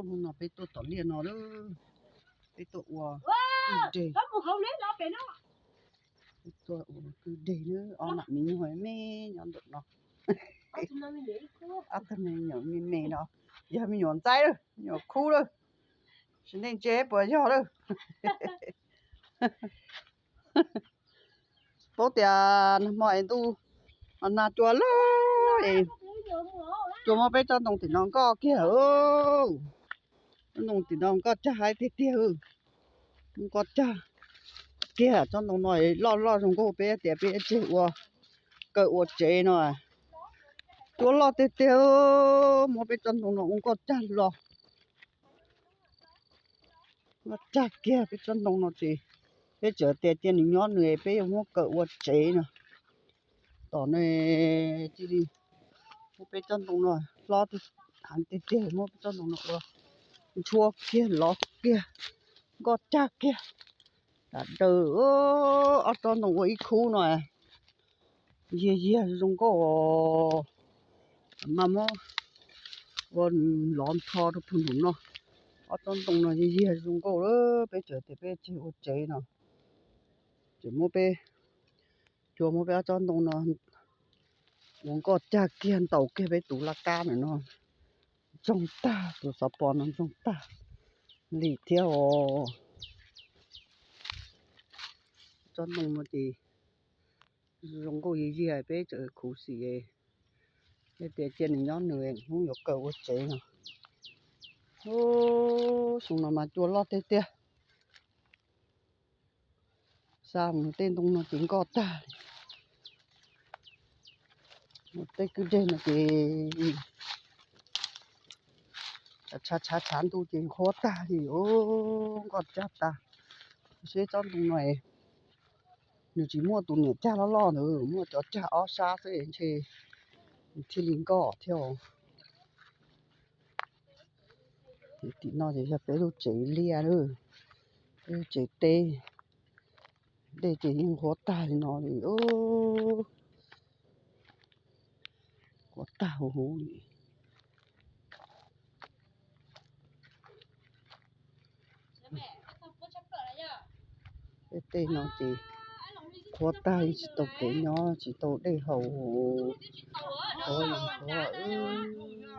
Hnub no peb tuaj tom liaj no lawm, peb tuaj ua kwj deg, peb tuaj ua kwj deg lawm, ob nam me nyuam me nyob ntawm no. Ob tug me nyuam me me no, yog me nyuam ntxaib lawm, me nyuam khub lawm, sim neej tsev puas yog lawm. Paub tias nag hmo es ntuj, nag cua loj es, cua muab peb tsob ntoo tim no nkoj kiag. Tsob ntoo tim no nkoj cag haib tiag tiag, nkoj cag kiag. Tsob ntoo no loj loj zoo nkauj, peb tias peb tseg ua kaw ua tsev no. Cua loj tiag tiag, muab peb tsob ntoo no ua nkoj cag los. Nkoj cag kiag peb tsob ntoo no ces peb txawm tias cia nws nyob nws, peb yuav muab kaw ua tsev no. Tom no cia li muab peb tsob ntoo no, hlob heev tiag tiag, muab peb tsob ntoo no ua ntshuab kiag lov kiag, nkoj cag kiag. Tam daws ob tsob ntoo ua ib khub no, yiag yiag zoo nkauj. Mas muab ua lov nrho rau puag nraum no. Ob tsob ntoo no yiag yiag zoo nkauj lawm, peb txawm tias peb tseg ua tsev no, ces muab peb, cua muab peb ob tsob ntoo no ua nkoj cag kiag, ntaus kiag peb tus laj kab ntawm no, ntsoog tag, tus xov pos no ntsoog tag li thiab os. Tsob ntoo no ces zoo nkauj yiag yiag, peb txawm khuv xim, peb tias cia nws nyob nws, hnub yuav kaw ua tsev no. Xyoo no mas cua loj tiag tiag. Xa mus tej ntoo no ces nkoj tag li. Tej kwj deg no ces tshav tshav tshav ntuj ces nqhuab tag li os, nkoj cag tag. Seb tsob ntoo no nws tsis muaj tus niam cag loj loj ntawd, muaj cov cag ob sab xwb ntshe nws thiaj li nkoj thiab. Tim no ces yog peb lub tsev liaj, peb lub tsev teb, dej ces yeej nqhuab tag li no li, nqhuab tag huv huv li. Tej no ces nqhuab tag li, tsis tau kev nyob, tsis tau dej haus, nqhuab li nqhuab.